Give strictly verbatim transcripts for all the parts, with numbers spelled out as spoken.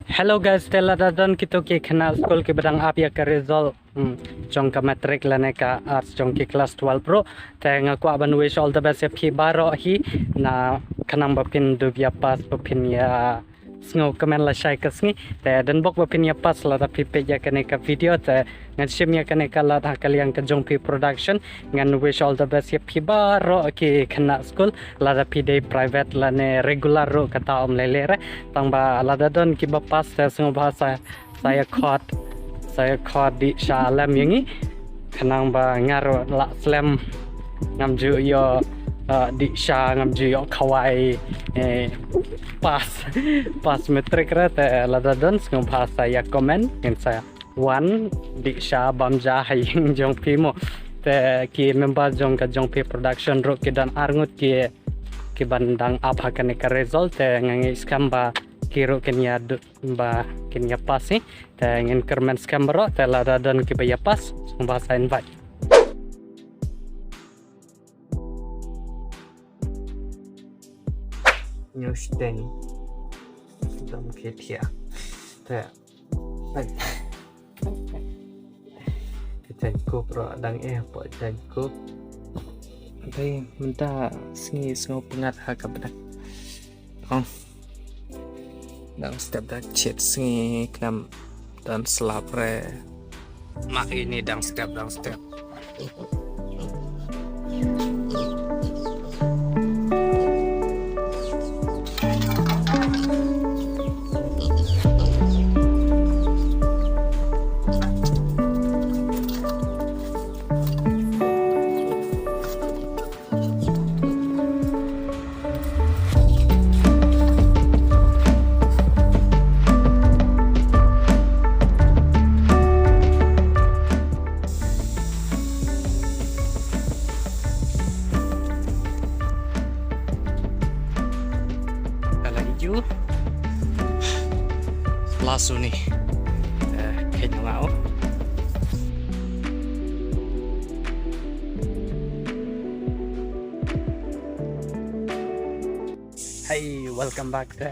Hello guys, te lada don kito ki khynnah skul kiba dang ap ïa ka result, hmm, jong ka matric lane ka arts jong ki class twelve ruh. Te nga kwah ban wish all the best ïa phi baroh hi, na khnang ba phin dup ïa pass, ba phin ïa sngewkmen lashai ka sngi. Te don bok ba phin ïa pass lada phi peit ïa kane ka video. Te ngan shim ïa kane ka lad ha ka liang ka Jongphi Production. Ngan wish all the best ïa phi baroh ki khynnah skul, lada phi dei private lane regular ruh kata ym lei lei re. Tang ba lada don kiba pass te sngewbha sa, sa ïa khot, sa ïa khot dih sha lem ïa ngi. Khnang ba nga ruh lah slem, ngam ju ïoh, eh, dih sha, ngam ju ïoh khawai, eh, pass, pass matric re. Te lada don sngewbha sa ïa comment, ngin sa wan dih sha bam ja ha ïing jong phi mo. Te ki member jong ka Jongphi Production ruh ki don arngut ki, ki ban dang ap ha kane ka result. Te nga ngeit skhem ba ki ruh kin ïa du-, ba kin ïa pass hi. Te ngin kyrmen skhem baroh, te lada don kiba ïa pass sngewbha sa invite. News ten. Dam ke thia. Te. Te ten kup ro dang eh po ten kup. Te mynta sngi sngewpyngngad ha ka bneng. Ong. Dang step da chet sngi khnang dang slap re. Mak ini dang step, dang step. Ka la iju. Lasu ni. Eh, kenya ngau. Hey, welcome back to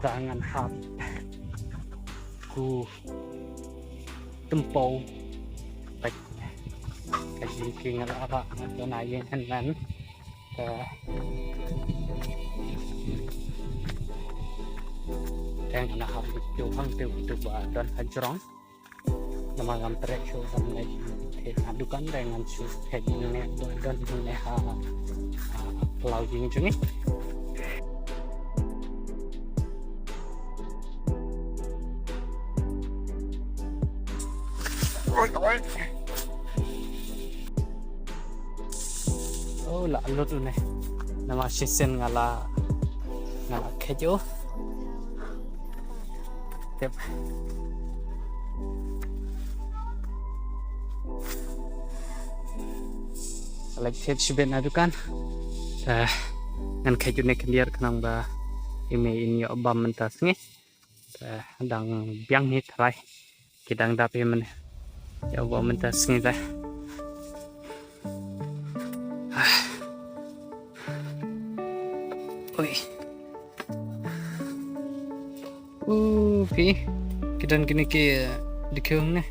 Tangan Hub. Ku tempo. Baik. Ka jingkieng la ba na ïeng hynmen. Ka teng na hap tu hang tu tu ba don hajrong. Namar ngam trek shuh ban leit ha dukan, te ngan shu phet ne ba don ne ha, ha phyllaw ïing jong ngi. Oh, la lut une. Namar shisien nga la, nga la khet ïa u. Tip. Leit thied shibit na dukan. Te ngan khet ïa une khyndiat khnang ba i mei in ïoh bam mynta sngi. Te dang biang hi trai. Ki dang dap hi mynne. Ïa u bam mynta sngi te. Ah. Oi. Uh, phi. Ki don kine ki dkhiew ne.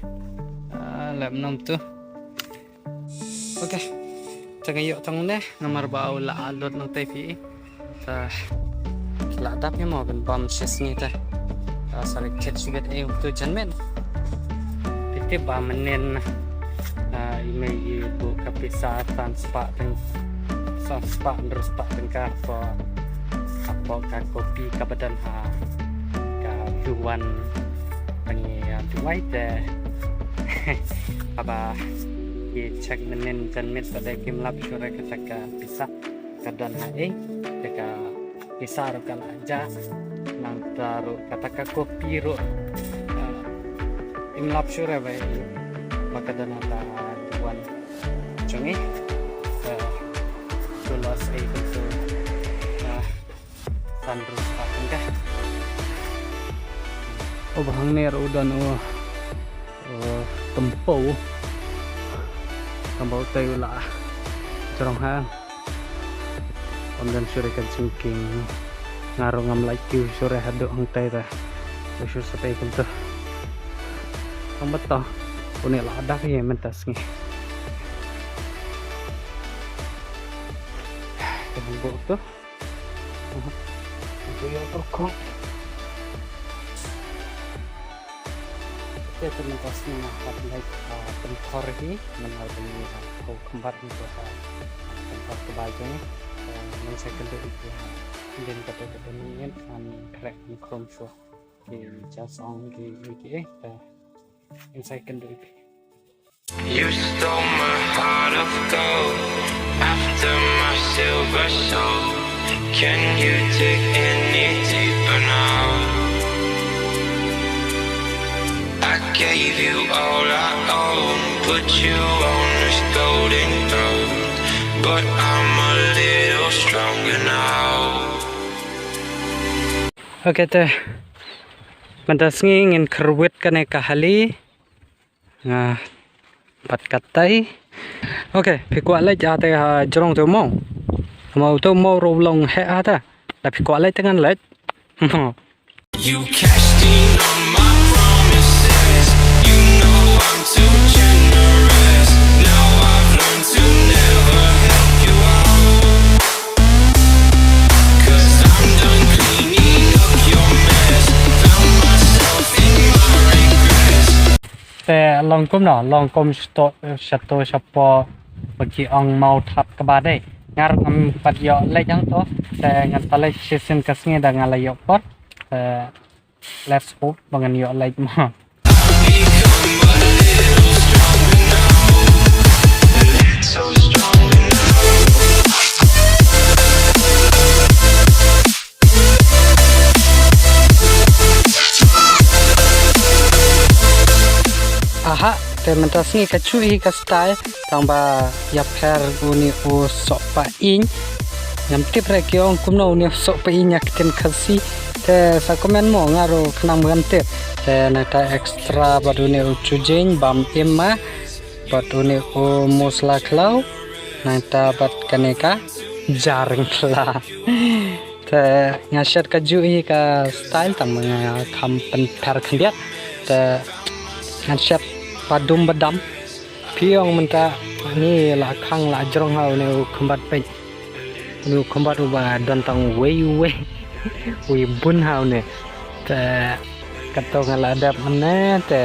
Ah, lem nom tu. Okay. Te nga ïoh tang ne, namar ba u la lut nangtai phi. Te la dap ïa mo ban bam shi sngi te. Te sa leit thied shibit ïa u tu janmiet. Phi tip ba mynnin, ah, i mei i buh ka pisa san spah tyng, san spah hynriew spah tyngka hapoh, hapoh ka kopi kaba don ha ka U One tang ïa duwai te. Haba i check mynnin janmiet ba dei kim lap shuh re kata ka pisa ka don ha i, te ka pisa ruh ka la jia, nangta ruh kata ka kopi ruh, ah, im lap shuh re ba i, ba ka don ha ka duwan jong i, eh, tu los ei tu, ah, san ruh ka pynka. O ba hangne ruh u don u, eh, tempo. Tempo te u la jrong ha. Ym don shuh re ka jingkieng. Nga ruh ngam lah kiew shuh re haduh hangtai te. Shu sa pei kumta. Tang bata. Une la dak ye mynta sngi. Te buk tu. Itu ya tu kong. Te mynta sngi nga pat leit, ah, pynthor hi, mynta sngi, ah, ko khumbat ni ko, ah, pynthor ka bai jong. Ah, mynta second tu itu, ah, din kata kata ni kan khrek ni krom shuh. Ki chas ong ki, ki, eh, eh, inside kan doi. You stole my heart of gold after my silver soul. Can you dig any deeper now? I gave you all I own, put you on this golden throne, but I'm a little stronger now. Okay, te mynta sngi ngin kyrwit kane ka hali. Nga pat katai. Okay, phi kwah leit ha te ha jrong te mo. Mo te mo ro long he ha ta. Da phi kwah leit te ngan leit. Mo. You cashed in on my promises. You know I'm too generous. Now I've learned to never help you out. 'Cause I'm done cleaning up your mess. Found myself in my regrets. Te long kumno, long kum shato, shato shapo, ba ki ong mau thap kaba dei. Nga ruh ngam pat ïoh leit hangto, te ngan pat leit shisien ka sngi da nga la ïoh por. Te let's hope ba ngan ïoh leit mo. Aha, te mynta sngi ka shu hi ka style, tang ba ïapher une u sohpaiñ. Ngam tip re ki ong kumno une u sohpaiñ ha ka ktien Khasi. Te sa comment mo, nga ruh khnang ba ngam tip. Te nangta extra bad une u shuh jaiñ bam im ma. Bad une u musla khlaw. Nangta bad kane ka jar khla. Te nga shet kajuh hi ka style tang ba nga kham pynpher khyndiat. Te ngan shet ba dum ba dam. Phi ong mynta ngi la khang la jrong ha une u khumbat peit. Une u khumbat uba don tang uwei uwei. Uwei bun ha une. Te kato nga la dep mynne te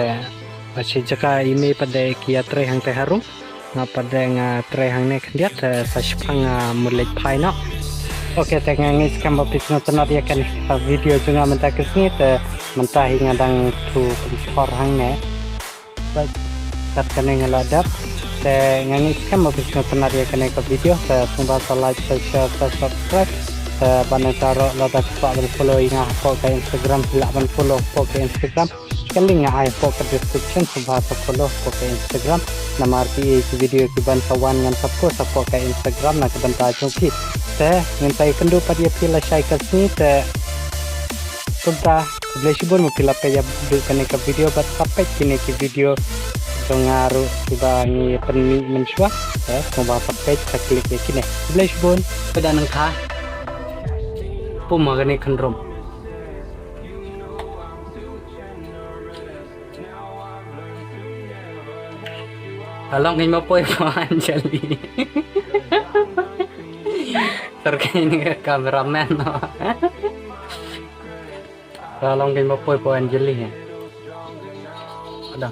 ba shi jaka i mei pat de ki ïatrei hangte harum. Nga pat de nga trei hangne khyndiat, eh, sa shipang nga mut leit phai noh. Okay, te nga ngeit skhem ba phi sngewtynnat ïa kane ka video jong nga mynta ka sngi, te mynta hi nga dang tu pynthor hangne. Bad kat kane nga la dep. Te nga ngeit skhem ba phi sngewtynnat ïa kane ka video, te sngewbha sa like, sa share, sa subscribe. Te ban nang taro lada phi kwah ban follow ïa nga hapoh ka Instagram, phi lah ban follow hapoh ka Instagram. Ka link nga ai hapoh ka description, sngewbha sa follow hapoh ka Instagram. Namar ki, ki video kiban sa wan ngan sa post hapoh ka Instagram na ka bynta jong phi. Te ngin sa ïakynduh pat ïa phi lashai ka sngi te. Kumta, khublei shibun ma phi la peit ïa kane ka video bad sa peit kine ki video jong nga ruh kiba ngi pynmih mynshuwa. Te sngewbha sa peit sa click ïa kine. Khublei shibun. Peit da nang kha. Pum ma kane khynrum. Ka long kein ma poi po Anjali. Ter kein ka cameraman no. Ka long kein ma poi po Anjali. Ada.